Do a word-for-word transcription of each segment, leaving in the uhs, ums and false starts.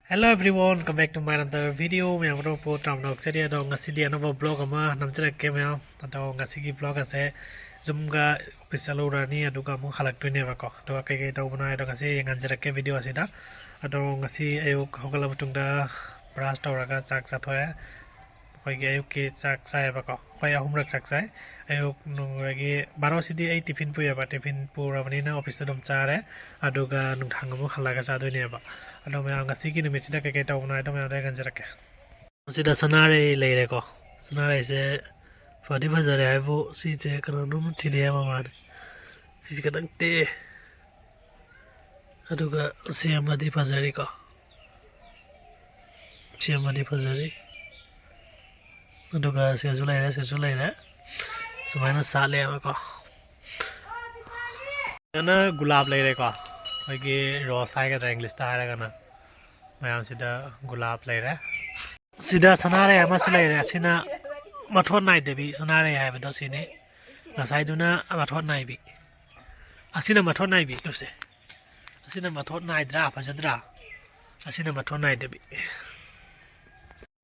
Hello everyone, come back to my another video. ꯃꯌꯥꯝ ꯑꯅꯧꯕ ꯄꯣꯠ ꯇꯥꯝꯅ ꯂꯥꯛꯆꯔꯤ꯫ ꯑꯗꯣ ꯉꯁꯤꯗꯤ ꯑꯅꯧꯕ vlog ꯑꯃ ꯅꯝꯖꯔꯛꯀꯦ ꯃꯌꯥꯝ꯫ ꯑꯗꯣ ꯉꯁꯤꯒꯤ vlog ꯑꯁꯦ ꯌꯨꯝꯒ office ꯆꯠꯂꯨꯔꯅꯤ, ꯑꯗꯨꯒ ꯑꯃꯨꯛ ꯍꯜꯂꯛꯇꯣꯏꯅꯦꯕꯀꯣ꯫ ꯑꯗꯨꯒ ꯀꯩꯀꯩ ꯇꯧꯕꯅꯣ ꯍꯥꯏꯗꯣ ꯉꯁꯤ ꯌꯦꯡꯍꯟꯖꯔꯛꯀꯦ video ꯑꯁꯤꯗ꯫ ꯑꯗꯣ ꯉꯁꯤ ꯑꯌꯨꯛ ꯍꯧꯒꯠꯂ ꯃꯇꯨꯡꯗ brush ꯇꯧꯔꯒ ꯆꯥꯛ ꯆꯥꯊꯣꯛꯑꯦ꯫ ꯑꯩꯈꯣꯏꯒꯤ ꯑꯌꯨꯛꯀꯤ ꯆꯥꯛ ꯆꯥꯏꯌꯦꯕꯀꯣ꯫ ꯑꯩꯈꯣꯏ ꯑꯍꯨꯝꯔꯛ ꯆꯥꯛ ꯆꯥꯏ꯫ ꯑꯌꯨꯛ ꯅꯨꯡꯗꯒꯤ ꯕꯥꯔꯣꯁꯤꯗꯤ ꯑꯩ tiffin ꯄꯨꯏꯌꯦꯕ, tiffin ꯄꯨꯔꯕꯅꯤꯅ officeꯇ ꯑꯗꯨꯝ ꯆꯥꯔꯦ꯫ ꯑꯗꯨꯒ ꯅꯨꯡꯗꯥꯡ ꯑꯃꯨꯛ ꯍꯜꯂꯛꯑꯒ ꯆꯥꯗꯣꯏꯅꯦꯕ꯫ ꯑꯗꯣ ꯃꯌꯥꯝ, ꯉꯁꯤꯒꯤ ꯅꯨꯃꯤꯠꯁꯤꯗ ꯀꯩꯀꯩ ꯇꯧꯕꯅꯣ ꯍꯥꯏꯗꯣ ꯃꯌꯥꯝꯗ ꯌꯦꯡꯍꯟꯖꯔꯛꯀꯦ꯫ ꯁꯤꯗ ꯁꯅꯥꯔꯩ ꯂꯩꯔꯦꯀꯣ꯫ ꯁꯅꯥꯔꯩꯁꯦ ꯐꯗꯤ ꯐꯖꯔꯦ ꯍꯥꯏꯕꯨ, ꯁꯤꯁꯦ ꯀꯩꯅꯣꯅꯣꯝ ꯊꯤꯜꯂꯤ ꯍꯥꯏꯕ ꯃꯥꯜꯂꯦ꯫ ꯁꯤꯁꯦ ꯈꯤꯇꯪ ꯇꯦꯛꯑꯦ꯫ ꯑꯗꯨꯒ ꯁꯤ ꯑꯃꯗꯤ ꯐꯖꯔꯤꯀꯣ꯫ ꯁꯤ ꯑꯃꯗꯤ ꯐꯖꯔꯤ꯫ ꯑꯗꯨꯒ ꯁꯤꯁꯨ ꯂꯩꯔꯦ, ꯁꯤꯁꯨ ꯂꯩꯔꯦ꯫ ꯁꯨꯃꯥꯏꯅ ꯁꯥꯠꯂꯦꯕꯀꯣ꯫ ꯁꯤꯗꯅ ꯒꯨꯂꯥꯞ ꯂꯩꯔꯦꯀꯣ꯫ ꯑꯩꯈꯣꯏꯒꯤ rose ꯍꯥꯏꯒꯗ꯭ꯔꯥ Englishꯇ ꯍꯥꯏꯔꯒꯅ꯫ ꯃꯌꯥꯝꯁꯤꯗ ꯒꯨꯂꯥꯞ ꯂꯩꯔꯦ꯫ ꯁꯤꯗ ꯁꯅꯥꯔꯩ ꯑꯃꯁꯨ ꯂꯩꯔꯦ꯫ ꯑꯁꯤꯅ ꯃꯊꯣꯟ ꯅꯥꯏꯗꯕꯤ ꯁꯅꯥꯔꯩ ꯍꯥꯏꯕꯗꯣ ꯁꯤꯅꯤ꯫ ꯉꯁꯥꯏꯗꯨꯅ ꯃꯊꯣꯟ ꯅꯥꯏꯕꯤ꯫ ꯑꯁꯤꯅ ꯃꯊꯣꯟ ꯅꯥꯏꯕꯤ ꯇꯧꯁꯦ꯫ ꯑꯁꯤꯅ ꯃꯊꯣꯟ ꯅꯥꯏꯗ꯭ꯔꯥ? ꯐꯖꯗ꯭ꯔꯥ? ꯑꯁꯤꯅ ꯃꯊꯣꯟ ꯅꯥꯏꯗꯕꯤ꯫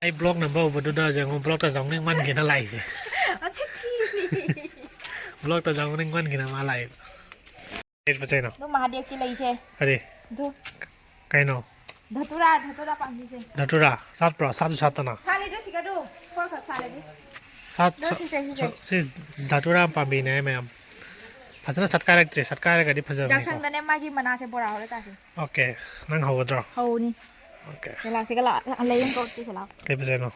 ꯑꯩ vlog ꯅꯝꯕ ꯍꯧꯕꯗꯨꯗ ꯌꯦꯡꯉꯣ, vlogꯇ ꯌꯥꯎꯅꯤꯡꯃꯟꯒꯤꯅ ꯂꯥꯛꯏꯁꯦ꯫ ꯑꯁꯤ ꯊꯤꯔꯤ꯫ Vlogꯇ ꯌꯥꯎꯅꯤꯡꯃꯟꯒꯤꯅ ꯃꯥ ꯂꯥꯛꯏꯕ꯫ ꯀꯩ ꯄꯣꯠ ꯆꯩꯅꯣ? ꯑꯗꯨ ꯃꯍꯥꯗꯦꯕꯀꯤ ꯂꯩꯁꯦ꯫ ꯀꯔꯤ? ꯑꯗꯨ꯫ ꯀꯩꯅꯣ? ꯙꯇꯨꯔꯥ, ꯙꯇꯨꯔꯥ ꯄꯥꯝꯕꯤꯁꯦ꯫ ꯙꯇꯨꯔꯥ? ꯁꯥꯠꯄ꯭ꯔꯣ? ꯁꯥꯠꯁꯨ ꯁꯥꯠꯇꯅ꯫ ꯁꯥꯠꯂꯤꯗꯣ ꯁꯤꯒ ꯑꯗꯨ꯫ ꯈꯔ ꯈꯛ ꯁꯥꯠꯂꯦ ꯑꯗꯨ꯫ ꯁꯥꯠ-, ꯑꯗꯣ ꯁꯥ-, ꯁꯤꯁꯦ, ꯁꯤꯁꯦ꯫ ꯁꯥ-, ꯁꯤ ꯙꯇꯨꯔꯥ ꯄꯥꯝꯕꯤꯅꯦ ꯃꯌꯥꯝ꯫ ꯐꯖꯅ ꯁꯠꯀꯥꯏꯔꯛꯇ꯭ꯔꯤ, ꯁꯠꯀꯥꯏꯔꯒꯗꯤ ꯐꯖꯕꯅꯤꯀꯣ꯫ ꯌꯥꯎꯁꯪꯗꯅꯦ ꯃꯥꯒꯤ ꯃꯅꯥꯁꯦ ꯕꯣꯔꯥ ꯍꯧꯔ ꯆꯥꯁꯦ꯫ Okay, ꯅꯪ ꯍꯧꯒꯗ꯭ꯔꯣ? ꯍꯧꯅꯤ꯫ Okay꯫ ꯁꯦ ꯂꯥꯎ, ꯁꯤꯒ ꯂꯥꯎ꯫ ꯑ, ꯂꯩ ꯑꯃ ꯀꯧꯔꯛꯀꯦ, ꯁꯦ ꯂꯥꯎ꯫ ꯀꯩ ꯄꯣꯠ ꯆꯩꯅꯣ?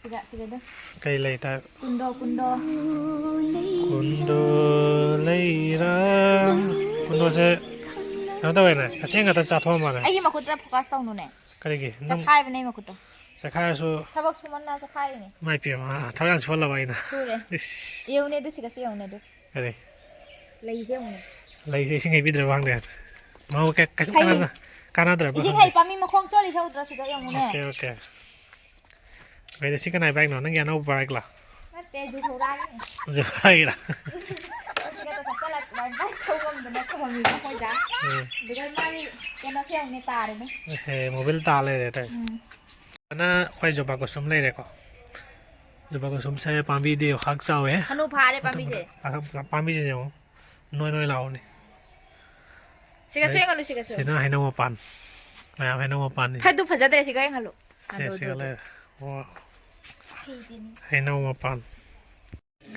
ꯁꯤꯗ, ꯁꯤꯗ ꯑꯗꯨꯝ꯫ ꯀꯩ ꯂꯩ ꯇꯥꯏ? ꯀꯨꯟꯗꯣ, ꯀꯨꯟꯗꯣ꯫ ꯀꯨꯟꯗꯣ ꯂꯩꯔꯥ? ꯀꯨꯟꯗꯣꯁꯦ ꯀꯩꯅꯣ ꯇꯧꯋꯦꯅꯦ, ꯀꯆꯦꯡ ꯉꯥꯛꯇ ꯆꯥꯊꯣꯛꯑ ꯃꯥꯜꯂꯦ꯫ ꯑꯩꯒꯤ ꯃꯈꯨꯠꯇ focus ꯇꯧꯅꯨꯅꯦ꯫ ꯀꯔꯤꯒꯤ? ꯅꯪ ꯆꯠꯈꯥꯏꯕꯅꯦ ꯑꯩ ꯃꯈꯨꯠꯇꯣ꯫ ꯆꯠꯈꯥꯏꯔꯁꯨ꯫ ꯊꯕꯛ ꯁꯨꯃꯟꯅ ꯆꯠꯈꯥꯏꯔꯤꯅꯦ꯫ ꯏꯃꯥꯏ ꯄꯦꯝꯃ, ꯊꯕꯛ ꯌꯥꯝ ꯁꯨꯍꯜꯂꯕ ꯑꯩꯅ꯫ ꯁꯨꯔꯦ꯫ ꯏꯁ꯫ ꯌꯦꯡꯉꯨꯅꯦ ꯑꯗꯨ, ꯁꯤꯒꯁꯨ ꯌꯦꯡꯉꯨꯅꯦ ꯑꯗꯨ꯫ ꯀꯔꯤ? ꯂꯩꯁꯦ ꯌꯦꯡꯉꯨꯅꯦ꯫ ꯂꯩꯁꯦ ꯏꯁꯤꯡ ꯍꯩꯕꯤꯗ꯭ꯔꯕ ꯈꯪꯗꯦ꯫ ꯃꯥꯕꯨ ꯀꯩ-, ꯀꯩꯁꯨ ꯍꯩ꯫ ꯀꯥꯟꯅꯗ-, ꯀꯥꯟꯅꯗ꯭ꯔꯕ ꯏꯁꯤꯡ ꯈꯪꯗꯦ꯫ ꯍꯩ ꯄꯥꯝꯕꯤ ꯃꯈꯣꯡ ꯆꯣꯠꯂꯤꯁꯦ ꯎꯗ꯭ꯔꯣ? ꯁꯤꯗ ꯌꯦꯡꯉꯨꯅꯦ꯫ Okay, okay꯫ ꯀꯩꯅꯣ, ꯁꯤ ꯀꯅꯥꯏ bikeꯅꯣ? ꯅꯪꯒꯤ ꯑꯅꯧꯕ bikeꯂꯣ? ꯅꯠꯇꯦ, ꯖꯨ ꯊꯧꯔꯥꯒꯤꯅꯦ꯫ ꯖꯨ ꯊꯧꯔꯥꯒꯤꯔꯥ? ꯁꯤꯒ ꯆꯠꯊꯣꯛꯆꯔꯒꯦ꯫ ꯋꯥꯏ ꯐꯥꯏ ꯊꯧ ꯉꯝꯗꯅ ꯊꯝꯃꯝꯃꯤꯕ ꯑꯩꯈꯣꯏꯗ꯫ ꯎꯝ꯫ ꯑꯗꯨꯒ ꯃꯥꯒꯤ ꯀꯩꯅꯣꯁꯦ ꯑꯃꯨꯛꯅꯦ ꯇꯥꯔꯦꯅꯦ꯫ ꯑꯦ, ꯃꯣꯕꯤꯜ ꯇꯥ ꯂꯩꯔꯦ ꯇꯧꯔꯤꯁꯦ꯫ ꯎꯝ꯫ ꯑꯅ ꯑꯩꯈꯣꯏ ꯖꯣꯕꯥ ꯀꯨꯁꯨꯝ ꯂꯩꯔꯦꯀꯣ꯫ ꯖꯣꯕꯥ ꯀꯨꯁꯨꯝꯁꯦ ꯄꯥꯝꯕꯤꯗꯤ ꯈꯥꯛ ꯆꯥꯎꯋꯦ꯫ ꯍꯅꯨ ꯐꯥꯔꯦ ꯄꯥꯝꯕꯤꯁꯦ꯫ ꯃꯊꯪ ꯃꯊꯪ ꯄꯥꯝꯕꯤꯁꯤꯡꯁꯦ ꯌꯦꯡꯉꯣ꯫ ꯅꯣꯏ ꯅꯣꯏ ꯂꯥꯎꯅꯤ꯫ ꯁꯤꯒ ꯁꯤ ꯌꯦꯡꯍꯜꯂꯨ, ꯁꯤꯒ ꯁꯤ꯫ ꯁꯤꯅ ꯍꯩꯅꯧ ꯃꯄꯥꯟ꯫ ꯃꯌꯥꯝ ꯍꯩꯅꯧ ꯃꯄꯥꯟꯅꯤ꯫ ꯐꯗꯨ ꯐꯖꯗ꯭ꯔꯦ, ꯁꯤꯒ ꯌꯦꯡꯍꯜꯂꯨ꯫ ꯁꯦ, ꯑꯗꯨ, ꯁꯤꯒ ꯑꯗꯨ, ꯂꯩꯔꯦ꯫ ꯑꯣ꯫ ꯍꯩꯗꯤꯅꯤ꯫ ꯍꯩꯅꯧ ꯃꯄꯥꯟ꯫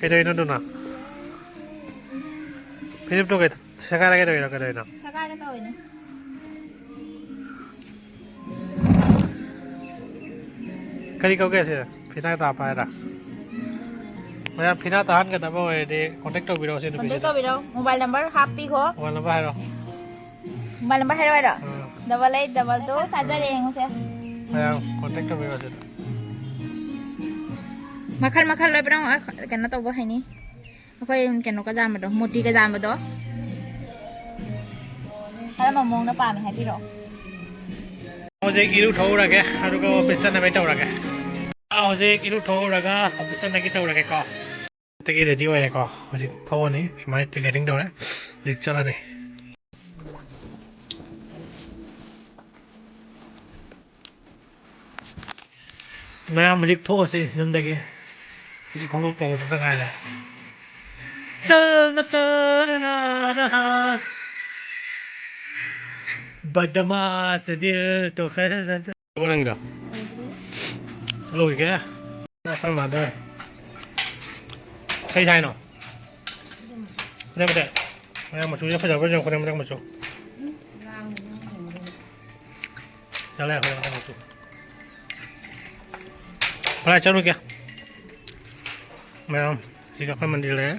ꯀꯩꯗꯧꯔꯤꯅꯣ ꯑꯗꯨꯅ? ꯐꯤꯖꯤꯞꯇꯣ ꯀꯩ-, ꯁꯦꯒꯥꯏꯔꯒꯦ ꯇꯧꯔꯤꯔꯣ? ꯀꯩꯗꯧꯔꯤꯅꯣ? ꯁꯦꯒꯥꯏꯒꯦ ꯇꯧꯔꯤꯅꯦ꯫ ꯀꯔꯤ ꯀꯧꯒꯦ ꯁꯤ? ꯐꯤꯅꯥ ꯇꯥꯞꯄ ꯍꯥꯏꯔ? ꯃꯌꯥꯝ ꯐꯤꯅꯥ ꯇꯥꯍꯟꯒꯗꯕ ꯑꯣꯏꯔꯗꯤ contact ꯇꯧꯕꯤꯔꯛꯑꯣ ꯁꯤ contact ꯅꯨꯄꯤꯁꯤꯗ꯫ ꯇꯧꯕꯤꯔꯛꯑꯣ꯫ Mobile number ꯍꯥꯞꯄꯤꯈꯣ꯫ Mobile number ꯍꯥꯏꯔꯣ꯫ Mobile number ꯍꯥꯏꯔꯛꯑꯣ ꯍꯥꯏꯔꯣ? ꯑꯥ꯫ Double eight double two꯫ ꯇꯥꯖꯔꯦ ꯌꯦꯡꯉꯨꯁꯦ꯫ ꯃꯌꯥꯝ contact ꯇꯧꯕꯤꯔꯛꯑꯣ ꯁꯤꯗ꯫ ꯃꯈꯜ ꯃꯈꯜ ꯂꯣꯏ ꯄꯤꯔꯝꯃꯣ꯫ ꯑ, ꯀꯩꯅꯣ ꯇꯧꯕ ꯍꯩꯅꯤ꯫ ꯑꯩꯈꯣꯏ ꯀꯩꯅꯣꯒ ꯌꯥꯟꯕꯗꯣ, ꯃꯣꯇꯤꯒ ꯌꯥꯟꯕꯗꯣ꯫ ꯀꯔꯝꯕ ꯃꯑꯣꯡꯗ ꯄꯥꯝꯃꯤ ꯍꯥꯏꯕꯤꯔꯛꯑꯣ꯫ ꯍꯧꯖꯤꯛ ꯏꯔꯨ ꯊꯣꯛꯎꯔꯒꯦ, ꯑꯗꯨꯒ office ꯆꯠꯅꯕ ꯇꯧꯔꯒꯦ꯫ ꯑꯥ, ꯍꯧꯖꯤꯛ ꯏꯔꯨ ꯊꯣꯛꯎꯔꯒ office ꯆꯠꯅꯕ ꯇꯧꯔꯒꯦꯀꯣ꯫ ꯑꯗꯒꯤ ready ꯑꯣꯏꯔꯦꯀꯣ꯫ ꯍꯧꯖꯤꯛ ꯊꯣꯛꯑꯅꯤ꯫ ꯁꯨꯃꯥꯏꯅ ꯇꯤꯀꯦꯇꯤꯡ ꯇꯧꯔꯦ꯫ ꯍꯧꯖꯤꯛ ꯆꯠꯂꯅꯤ꯫ ꯃꯌꯥꯝ ꯍꯧꯖꯤꯛ ꯊꯣꯛꯑꯁꯤ ꯌꯨꯝꯗꯒꯤ꯫ ꯍꯧꯖꯤꯛ ꯈꯣꯡꯎꯞ ꯇꯣꯡꯕꯗ ꯉꯥꯏꯔꯦ꯫ ꯆꯜꯅ ꯆꯜꯅ ꯔꯍꯥ꯫ ꯕꯗꯃꯥꯁ ꯗꯤꯜ ꯇꯣ ꯈꯔ ꯅꯪꯒꯤꯗꯣ? ꯂꯧꯈꯤꯒꯦ꯫ ꯑꯩꯈꯣꯏ ꯃꯥꯗ꯫ ꯀꯩ ꯁꯥꯏꯅꯣ? ꯈꯨꯗꯩ ꯃꯆꯨ꯫ ꯃꯌꯥꯝ ꯃꯆꯨꯁꯦ ꯐꯖꯕ꯭ꯔꯥ ꯌꯦꯡꯉꯣ, ꯈꯨꯗꯩ ꯃꯆꯨ꯫ ꯆꯠꯂꯦ, ꯈꯨꯗꯩ ꯃꯆꯨ꯫ ꯀꯗꯥꯏ ꯆꯠꯂꯨꯒꯦ? ꯃꯌꯥꯝ, ꯁꯤꯒ ꯑꯩꯈꯣꯏ ꯃꯟꯗꯤꯔ ꯂꯩꯔꯦ꯫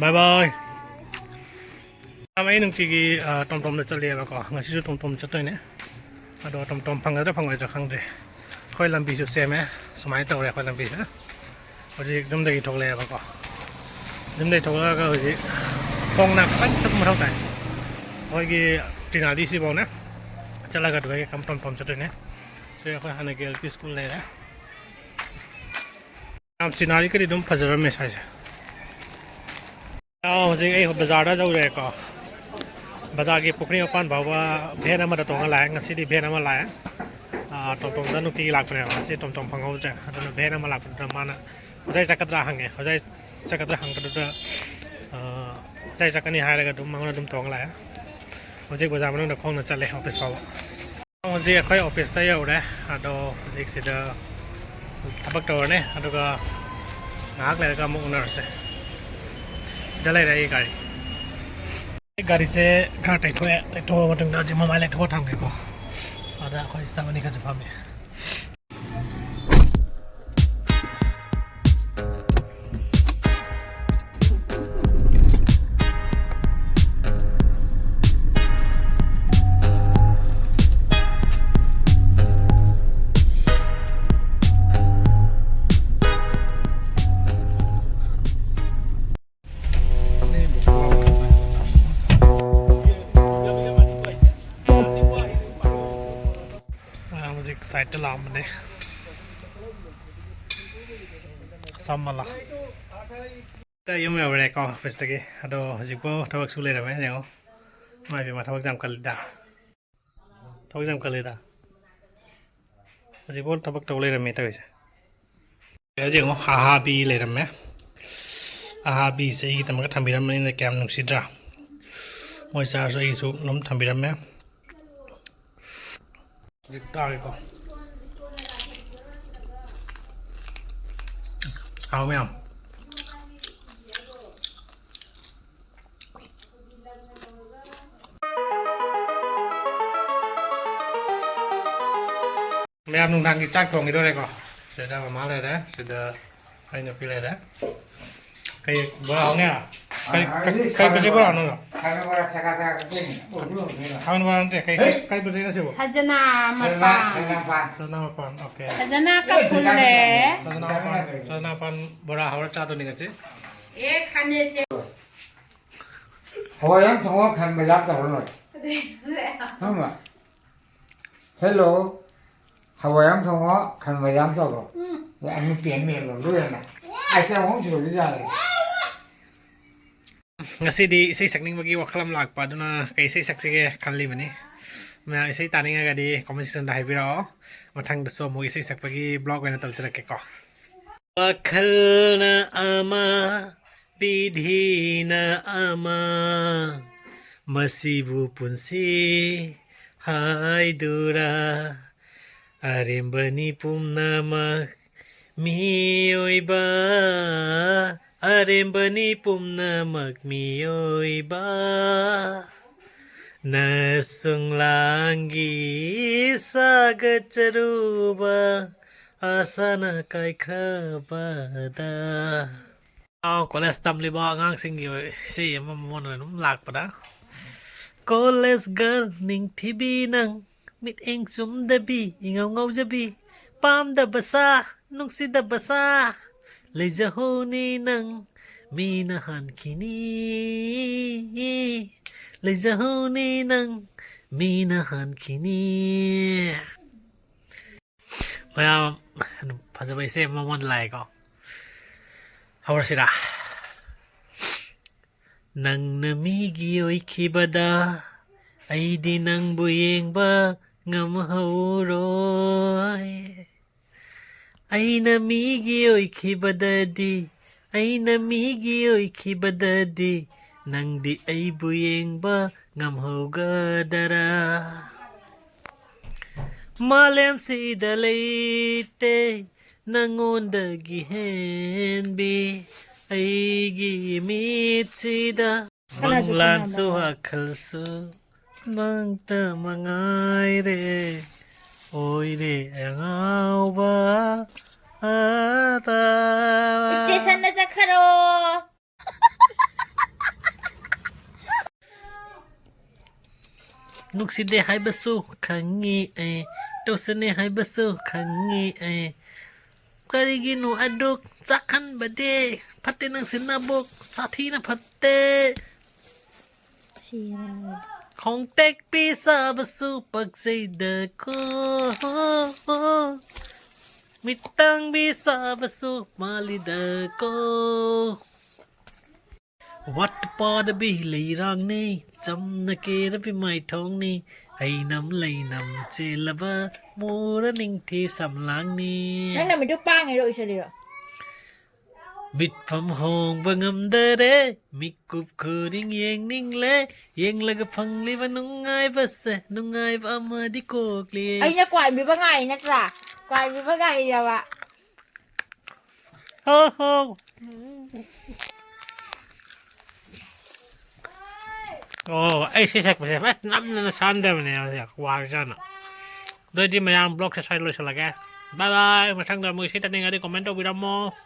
Bye bye꯫ ꯑꯩ ꯅꯨꯡꯇꯤꯒꯤ, ꯑ, ꯇꯣꯝ ꯇꯣꯝꯗ ꯆꯠꯂꯦꯕꯀꯣ꯫ ꯉꯁꯤꯁꯨ ꯇꯣꯝ ꯇꯣꯝ ꯆꯠꯇꯣꯏꯅꯦ꯫ ꯑꯗꯣ ꯇꯣꯝ ꯇꯣꯝ ꯐꯪꯒꯗ꯭ꯔꯥ ꯐꯪꯉꯣꯏꯗ꯭ꯔꯥ ꯈꯪꯗ꯭ꯔꯤ꯫ ꯑꯩꯈꯣꯏ ꯂꯝꯕꯤꯁꯨ ꯁꯦꯝꯃꯦ꯫ ꯁꯨꯃꯥꯏꯅ ꯇꯧꯔꯦ ꯑꯩꯈꯣꯏ ꯂꯝꯕꯤꯁꯦ꯫ ꯍꯧꯖꯤꯛ ꯌꯨꯝꯗꯒꯤ ꯊꯣꯛꯂꯛꯑꯦꯕꯀꯣ꯫ ꯌꯨꯝꯗꯒꯤ ꯊꯣꯛꯂꯛꯑꯒ ꯍꯧꯖꯤꯛ ꯈꯣꯡꯅ ꯐꯖꯅ ꯆꯠꯄ ꯃꯊꯧ ꯇꯥꯏ꯫ ꯑꯩꯈꯣꯏꯒꯤ ꯇꯤꯅꯥꯂꯤ ꯁꯤꯐꯥꯎꯅꯦ ꯆꯠꯂꯒ ꯑꯗꯨꯗꯒꯤ ꯇꯣꯝ ꯇꯣꯝ ꯆꯠꯇꯣꯏꯅꯦ꯫ ꯁꯤ ꯑꯩꯈꯣꯏ ꯍꯥꯟꯅꯒꯤ L P school ꯂꯩꯔꯦ꯫ ꯌꯥꯝ ꯁꯤꯅꯔꯤ ꯀꯗꯤ ꯑꯗꯨꯝ ꯐꯖꯔꯝꯃꯦ ꯁ꯭ꯋꯥꯏꯁꯦ꯫ ꯑꯥ, ꯍꯧꯖꯤꯛ ꯑꯩ ꯕꯖꯥꯔꯗ ꯌꯧꯔꯦꯀꯣ꯫ ꯕꯖꯥꯔꯒꯤ ꯄꯨꯈ꯭ꯔꯤ ꯃꯄꯥꯟ ꯐꯥꯎꯕ ꯚꯦꯟ ꯑꯃꯗ ꯇꯣꯡꯉ ꯂꯥꯛꯑꯦ꯫ ꯉꯁꯤꯗꯤ ꯚꯦꯟ ꯑꯃ ꯂꯥꯛꯑꯦ꯫ ꯑꯥ, ꯇꯣꯝ ꯇꯣꯝꯗ ꯅꯨꯡꯇꯤꯒꯤ ꯂꯥꯛꯄꯅꯦꯕ꯫ ꯉꯁꯤ ꯇꯣꯝ ꯇꯣꯝ ꯐꯪꯍꯧꯗ꯭ꯔꯦ꯫ ꯑꯗꯨꯅ ꯚꯦꯟ ꯑꯃ ꯂꯥꯛꯄꯗꯨꯗ ꯃꯥꯅ ꯍꯣꯖꯥꯏ ꯆꯠꯀꯗ꯭ꯔꯥ ꯍꯪꯉꯦ꯫ ꯍꯣꯖꯥꯏ ꯆꯠꯀꯗ꯭ꯔꯥ ꯍꯪꯕꯗꯨꯗ, ꯑꯥ, ꯍꯣꯖꯥꯏ ꯆꯠꯀꯅꯤ ꯍꯥꯏꯔꯒ ꯑꯗꯨꯝ ꯃꯉꯣꯟꯗ ꯑꯗꯨꯝ ꯇꯣꯡꯉ ꯂꯥꯛꯑꯦ꯫ ꯍꯧꯖꯤꯛ ꯕꯖꯥꯔ ꯃꯅꯨꯡꯗ ꯈꯣꯡꯅ ꯆꯠꯂꯦ ꯑꯣꯐꯤꯁ ꯐꯥꯎꯕ꯫ ꯍꯧꯖꯤꯛ ꯑꯩꯈꯣꯏ ꯑꯣꯐꯤꯁꯇ ꯌꯧꯔꯦ꯫ ꯑꯗꯣ ꯍꯧꯖꯤꯛ ꯁꯤꯗ ꯊꯕꯛ ꯇꯧꯔꯅꯤ, ꯑꯗꯨꯒ ꯉꯥꯏꯍꯥꯛ ꯂꯩꯔꯒ ꯑꯃꯨꯛ ꯎꯅꯔꯁꯦ꯫ ꯁꯤꯗ ꯂꯩꯔꯦ ꯑꯩ ꯒꯥꯔꯤ꯫ ꯑꯩ ꯒꯥꯔꯤꯁꯦ ꯈꯔ ꯇꯩꯊꯣꯛꯑꯦ꯫ ꯇꯩꯊꯣꯛꯑ ꯃꯇꯨꯡꯗ ꯍꯧꯖꯤꯛ ꯃꯃꯥꯏ ꯂꯩꯊꯣꯛꯑ ꯊꯝꯒꯦꯀꯣ꯫ ꯑꯗ ꯑꯩꯈꯣꯏ ꯁꯤꯗ ꯑꯅꯤ ꯈꯔꯁꯨ ꯐꯝꯃꯤ꯫ ꯑ, ꯍꯧꯖꯤꯛ ꯁꯥꯏꯠꯇ ꯂꯥꯛꯑꯝꯕꯅꯦ꯫ ꯁꯝꯃꯂꯥ꯫ ꯌꯨꯝ ꯌꯧꯔꯦꯀꯣ ꯑꯣꯐꯤꯁꯇꯒꯤ꯫ ꯑꯗꯣ ꯍꯧꯖꯤꯛꯐꯥꯎ ꯊꯕꯛ ꯁꯨ ꯂꯩꯔꯝꯃꯦ ꯌꯦꯡꯉꯣ꯫ ꯏꯃꯥ ꯏꯕꯦꯝꯃ, ꯊꯕꯛ ꯌꯥꯝ ꯀꯜꯂꯤꯗ꯫ ꯊꯕꯛ ꯌꯥꯝ ꯀꯜꯂꯤꯗ꯫ ꯍꯧꯖꯤꯛꯐꯥꯎ ꯊꯕꯛ ꯇꯧ ꯂꯩꯔꯝꯃꯦ ꯇꯧꯔꯤꯁꯦ꯫ ꯍꯧꯖꯤꯛ ꯌꯦꯡꯉꯣ, ꯑꯍꯥꯕꯤ ꯂꯩꯔꯝꯃꯦ꯫ ꯑꯍꯥꯕꯤꯁꯦ ꯑꯩꯒꯤꯗꯃꯛꯇ ꯊꯝꯕꯤꯔꯝꯕꯅꯤꯅ ꯀꯌꯥꯝ ꯅꯨꯡꯁꯤꯗ꯭ꯔꯥ? ꯃꯣꯏ ꯆꯥꯔꯁꯨ ꯑꯩꯒꯤꯁꯨ ꯑꯗꯨꯝ ꯊꯝꯕꯤꯔꯝꯃꯦ꯫ ꯍꯧꯖꯤꯛ ꯇꯥꯔꯦꯀꯣ꯫ ꯍꯥꯎ ꯃꯌꯥꯝ꯫ ꯃꯌꯥꯝ ꯅꯨꯡꯗꯥꯡꯒꯤ ꯆꯥꯛ ꯊꯣꯡꯈꯤꯗꯣꯔꯦꯀꯣ꯫ ꯁꯤꯗ ꯃꯃꯥ ꯂꯩꯔꯦ, ꯁꯤꯗ ꯑꯩ ꯅꯨꯄꯤ ꯂꯩꯔꯦ꯫ ꯀꯩ ꯕꯣꯔꯥ ꯍꯧꯅꯤ? ꯀꯩ, ꯑ, ꯀꯩ, ꯑꯩꯗꯤ ꯀꯩ ꯈꯥꯃꯦꯟ ꯕꯣꯔꯥ꯫ ꯕꯣꯔꯥ ꯍꯧꯅꯣ? ꯈꯥꯃꯦꯟ ꯕꯣꯔꯥ ꯆꯀꯥ ꯆꯀꯥ ꯀꯛꯇꯣꯏꯅꯤ꯫ ꯈꯥꯃꯦꯟ ꯕꯣꯔꯥ ꯅꯠꯇꯦ, ꯀꯩ, ꯀꯩ, ꯀꯩ ꯕꯣꯔꯥꯅꯣ ꯁꯤꯕꯣ? ꯁꯖꯅꯥ ꯁꯖꯅꯥ, ꯃꯄꯥꯟ꯫ ꯁꯖꯅꯥ ꯃꯄꯥꯟ꯫ ꯁꯖꯅꯥ ꯃꯄꯥꯟ, ꯑꯣꯀꯦ꯫ ꯁꯖꯅꯥ ꯀꯛ ꯐꯨꯜ ꯂꯦ꯫ ꯁꯖꯅꯥ ꯃꯄꯥꯟ, ꯁꯖꯅꯥ ꯃꯄꯥꯟ ꯕꯣꯔꯥ ꯍꯧꯔ ꯆꯥꯗꯣꯏꯅꯤ ꯉꯁꯤ꯫ ꯑꯦ, ꯈꯥꯃꯦꯟꯁꯦ꯫ ꯍꯋꯥꯏ ꯌꯥꯝ ꯊꯣꯡꯉ ꯈꯟꯕ ꯌꯥꯝ ꯇꯧꯔ ꯂꯣꯏꯔꯦ꯫ ꯈꯪꯕ꯭ꯔꯥ? ꯍꯦꯜꯂꯣ꯫ ꯍꯋꯥꯏ ꯑꯃ ꯊꯣꯡꯉꯣ, ꯈꯥꯃꯦꯟ ꯑꯃ ꯇꯧꯔꯣ꯫ ꯑꯗꯩ ꯑꯃꯦꯠꯄꯤ ꯑꯃ ꯃꯦꯠꯂꯣ, ꯂꯣꯏꯔꯦꯅ꯫ ꯑꯥꯏꯇꯦꯝ ꯑꯍꯨꯝ ꯁꯨꯔꯗꯤ ꯌꯥꯔꯦ꯫ ꯉꯁꯤꯗꯤ ꯏꯁꯩ ꯁꯛꯅꯤꯡꯕꯒꯤ ꯋꯥꯈꯜ ꯑꯃ ꯂꯥꯛꯄ, ꯑꯗꯨꯅ ꯀꯩ ꯏꯁꯩ ꯁꯛꯁꯤꯒꯦ ꯈꯜꯂꯤꯕꯅꯤ꯫ ꯃꯌꯥꯝ ꯏꯁꯩ ꯇꯥꯅꯤꯡꯉꯒꯗꯤ comment section ꯗ ꯍꯥꯏꯕꯤꯔꯛꯑꯣ, ꯃꯊꯪꯗꯁꯨ ꯑꯃꯨꯛ ꯏꯁꯩ ꯁꯛꯄꯒꯤ vlog ꯑꯣꯏꯅ ꯇꯧꯖꯔꯛꯀꯦꯀꯣ꯫ ꯋꯥꯈꯜꯅ ꯑꯃ, ꯕꯤꯙꯤꯅ ꯑꯃ, ꯃꯁꯤꯕꯨ ꯄꯨꯟꯁꯤ ꯍꯥꯏꯗꯨꯔꯥ? ꯑꯔꯦꯝꯕꯅꯤ ꯄꯨꯝꯅꯃꯛ ꯃꯤꯑꯣꯏꯕ, ꯑꯔꯦꯝꯕꯅꯤ ꯄꯨꯝꯅꯃꯛ ꯃꯤꯑꯣꯏꯕ꯫ ꯅꯁꯨꯡꯂꯥꯡꯒꯤ ꯁꯥꯒꯠꯆꯔꯨꯕ ꯑꯁꯥꯅ ꯀꯥꯏꯈ꯭ꯔꯕꯗ꯫ ꯑꯥꯎ, ꯀꯣꯂꯦꯖ ꯇꯝꯂꯤꯕ ꯑꯉꯥꯡꯁꯤꯡꯒꯤ ꯑꯣꯏ-, ꯏꯁꯩ ꯑꯃ ꯃꯉꯣꯟꯗ ꯑꯗꯨꯝ ꯂꯥꯛꯄꯗ꯫ ꯀꯣꯂꯦꯖ ꯒꯔꯜ ꯅꯤꯡꯊꯤꯕꯤ ꯅꯪ, ꯃꯤꯠꯌꯦꯡ ꯆꯨꯝꯗꯕꯤ, ꯏꯉꯥꯎ ꯉꯥꯎꯖꯕꯤ, ꯄꯥꯝꯗꯕ ꯁꯥ, ꯅꯨꯡꯁꯤꯗꯕ ꯁꯥ, ꯂꯩꯖꯍꯧꯅꯤ ꯅꯪ, ꯃꯤꯅ ꯍꯥꯟꯈꯤꯅꯤ, ꯂꯩꯖꯍꯧꯅꯤ ꯅꯪ, ꯃꯤꯅ ꯍꯥꯟꯈꯤꯅꯤ꯫ ꯃꯌꯥꯝ, ꯑꯗꯨꯝ ꯐꯖꯕ ꯏꯁꯩ ꯑꯃ ꯃꯉꯣꯟꯗ ꯂꯥꯛꯑꯦꯀꯣ꯫ ꯍꯧꯔꯁꯤꯔꯥ? ꯅꯪꯅ ꯃꯤꯒꯤ ꯑꯣꯏꯈꯤꯕꯗ ꯑꯩꯗꯤ ꯅꯪꯕꯨ ꯌꯦꯡꯕ ꯉꯝꯍꯧꯔꯣꯏ꯫ ꯑꯩꯅ ꯃꯤꯒꯤ ꯑꯣꯏꯈꯤꯕꯗꯗꯤ, ꯑꯩꯅ ꯃꯤꯒꯤ ꯑꯣꯏꯈꯤꯕꯗꯗꯤ ꯅꯪꯗꯤ ꯑꯩꯕꯨ ꯌꯦꯡꯕ ꯉꯝꯍꯧꯒꯗꯔꯥ? ꯃꯥꯂꯦꯝꯁꯤꯗ ꯂꯩꯇꯦ ꯅꯪꯉꯣꯟꯗꯒꯤ ꯍꯦꯟꯕꯤ ꯑꯩꯒꯤ ꯃꯤꯠꯁꯤꯗ꯫ ꯀꯅꯥꯁꯨ ꯃꯪꯂꯥꯟꯁꯨ ꯈꯪꯉꯝꯃꯔꯣꯏ꯫ ꯋꯥꯈꯜꯁꯨ ꯅꯪꯇ ꯃꯉꯥꯏꯔꯦ, ꯑꯣꯏꯔꯦ ꯑꯉꯥꯎꯕ ꯑꯇꯥ꯫ ꯁ꯭ꯇꯦꯁꯟꯗ ꯆꯠꯈ꯭ꯔꯣ꯫ ꯅꯨꯡꯁꯤꯗꯦ ꯍꯥꯏꯕꯁꯨ ꯈꯪꯉꯤ ꯑꯩ, ꯇꯧꯁꯟꯅꯦ ꯍꯥꯏꯕꯁꯨ ꯈꯪꯉꯤ ꯑꯩ꯫ ꯀꯔꯤꯒꯤꯅꯣ ꯑꯗꯨꯛ ꯆꯥꯛꯍꯟꯕꯗꯤ? ꯐꯠꯇꯦ ꯅꯪꯁꯤ ꯅꯕꯨꯛ, ꯁꯥꯊꯤꯅ ꯐꯠꯇꯦ꯫ ꯁꯤꯔꯦ꯫ ꯈꯣꯡꯇꯦꯛꯄꯤ ꯁꯥꯕꯁꯨ ꯄꯛꯆꯩꯗꯀꯣ, ꯃꯤꯠꯇꯥꯡꯕꯤ ꯁꯥꯕꯁꯨ ꯃꯥꯜꯂꯤꯗꯀꯣ꯫ ꯋꯥꯠꯇ ꯄꯥꯗꯕꯤ ꯂꯩꯔꯥꯡꯅꯤ, ꯆꯝꯅ ꯀꯦꯔꯕꯤ ꯃꯥꯏꯊꯣꯡꯅꯤ, ꯍꯩꯅꯝ ꯂꯩꯅꯝ ꯆꯦꯜꯂꯕ ꯃꯨꯔ ꯅꯤꯡꯊꯤ ꯁꯝꯂꯥꯡꯅꯤ꯫ ꯅꯪ ꯅꯃꯤꯠꯇꯨ ꯄꯥꯡꯉꯤꯔꯣ ꯎꯏꯁꯜꯂꯤꯔꯣ? ꯃꯤꯠꯐꯝ ꯍꯣꯡꯕ ꯉꯝꯗꯔꯦ, ꯃꯤꯀꯨꯞ ꯈꯨꯗꯤꯡ ꯌꯦꯡꯅꯤꯡꯂꯦ, ꯌꯦꯡꯂꯒ ꯐꯪꯂꯤꯕ ꯅꯨꯡꯉꯥꯏꯕꯁꯦ, ꯅꯨꯡꯉꯥꯏꯕ ꯑꯃꯗꯤ ꯀꯣꯛꯂꯤ꯫ ꯑꯩꯅ ꯀ꯭ꯋꯥꯏꯕꯤꯕ ꯉꯥꯏ ꯅꯠꯇ꯭ꯔꯥ? ꯀ꯭ꯋꯥꯏꯕꯤꯕ ꯉꯥꯏꯌꯦꯕ꯫ ꯍꯣ ꯍꯣ꯫ ꯑꯣ, ꯑꯩ ꯁꯤ ꯁꯛꯄꯁꯦ ꯐꯖ ꯅꯝꯗꯅ ꯁꯥꯟꯗꯕꯅꯦ ꯍꯧꯖꯤꯛ ꯋꯥꯔꯖꯥꯅ꯫ ꯑꯗꯨ ꯑꯣꯏꯗꯤ ꯃꯌꯥꯝ vlogꯁꯦ ꯁ꯭ꯋꯥꯏꯗ ꯂꯣꯏꯁꯤꯜꯂꯒꯦ꯫ Bye bye꯫ ꯃꯊꯪꯗ ꯑꯃꯨꯛ ꯏꯁꯩ ꯇꯥꯅꯤꯡꯉꯗꯤ comment ꯇꯧꯕꯤꯔꯝꯃꯣ꯫